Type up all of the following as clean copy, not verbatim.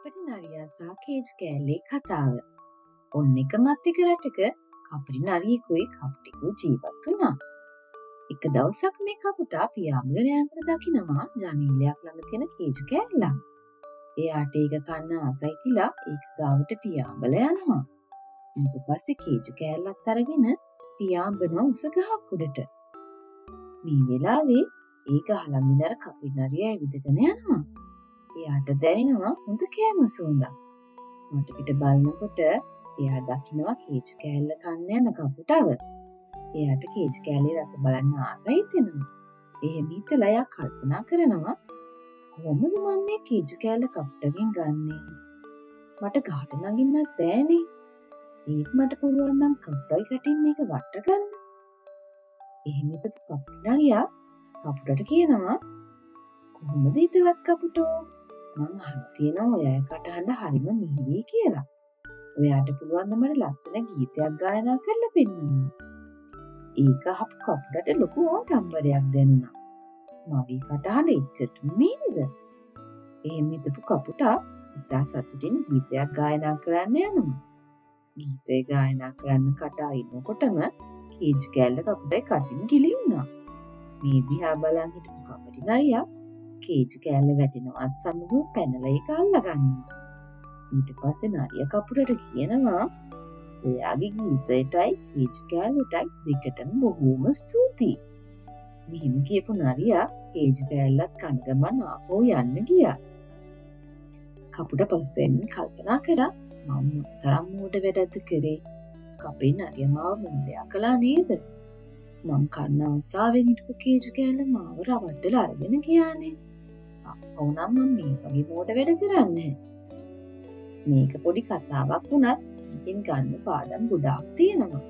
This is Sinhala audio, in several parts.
කපටි නරියා සහ කේජු කෑල්ලේ කතාව. ඔන්න එක මත් එක රටක කපටි නරියෙකුයි කපටිකුයි ජීවත් වුණා. එක දවසක් මේ කපුටා පියාඹගෙන යනකොට දකිනවා ජනේලයක් ළඟ තියෙන කේජු කෑල්ලක්. එයාට ඒක කන්න ආසයි කියලා ඒක ගාවට පියාඹලා යනවා. ඊට පස්සේ කේජු කෑල්ලත් අරගෙන පියාඹනවා උස ගහක් උඩට. මේ වෙලාවේ ඒ ගහ ළඟින් අර කපටි නරියා ඇවිදගෙන යනවා. එයාට දැනෙනවා හොඳ කෑම සුවඳක්. වටපිට බලනකොට එයා දකිනවා කේජු කෑල්ල කන්න යන කපුටව. එයාට කේජු කෑල්ලේ රස බලන්න ආසයි හිතෙනවා. එහෙම හිතලා එයා කල්පනා කරනවා කොහොමද මම මේ කේජු කෑල්ල කපුටගෙන් ගන්නෙ? මට ගහට නගින්නත් බෑනේ. ඒත් මට පුළුවන් නම් කපුටයි කටින් මේක වට ගන්න. එහෙම හිතපු කපුට නරියා කපුටට කියනවා කොහොමද හිතවත් කපුටෝ? මං අහලා තියෙනවා ඔයා කටහඬ හරිම මිහිරි කියලා. ඔයාට පුළුවන් ද මට ලස්සන ගීතයක් ගායනා කරලා පෙන්වන්න? ඒක අහපු කපුටට ලොකු ආඩම්බරයක් දැනුණා. මගේ කටහඬ එච්චරටම මිහිරිද? එහෙම හිතපු කපුටා ඉතා සතුටින් ගීතයක් ගායනා කරන්න යනවා. ගීතය ගායනා කරන්න කට අරිනකොටම කේජු කෑල්ල කපුටයි කටින් ගිලි වුණා. මේ දිහා බලන් හිටපු කපටි නරියා කේජු කෑල්ල වැටෙනවත් සමගම පැනලා ඒක අල්ලගන්නවා. ඊට පස්සේ නරියා කපුටට කියනවා ඔයාගේ ගීතයටයි කේජු කෑල්ලටයි දෙකටම බොහෝම ස්තුතියි. මෙහෙම කියපු නරියා කේජු කෑල්ලත් කන ගමන් ආපහු යන්න ගියා. කපුට පසුතැවෙමින් කල්පනා කරා මම මොනතරම් මෝඩ වැඩක්ද කරේ. කපටි නරියා මාව මෝඩයා කළා නේද? මං කන්න ආසාවෙන් හිටපු කේජු කෑල්ල මාව රවට්ටලා අරගෙන ගියානේ. ආපහු නම් මං මේ වගේ මෝඩ වැඩ කරන්නේ. මේක පොඩි කතාවක් වුණත් ඉතින් ගන්න පාඩම් ගොඩාක් තියෙනවා.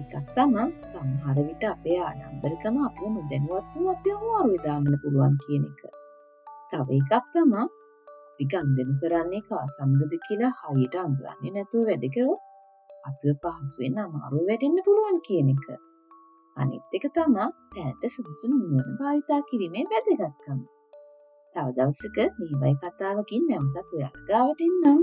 එකක් තමා සමහර විට අපේ ආඩම්බරකම අපිව නොදැනුවත්වම අපිව අමාරුවේ දාන්න පුළුවන් කියන එක. තව එකක් තමා අපි ගනුදෙනු කරන්නේ කා සමගද කියලා හරියට අඳුරන්නේ නැතුව වැඩ කරොත් අපිව පහසුවෙන් අමාරුව වැටෙන්න පුළුවන් කියන එක. අනිත් එක තමා තැනට සුදුසු නුවණ භාවිතා කිරීමේ වැදගත්කම. තව දවසක මේ වගේ කතාවකින් නැවතත් ඔයාලා ගාවට එන්නම්.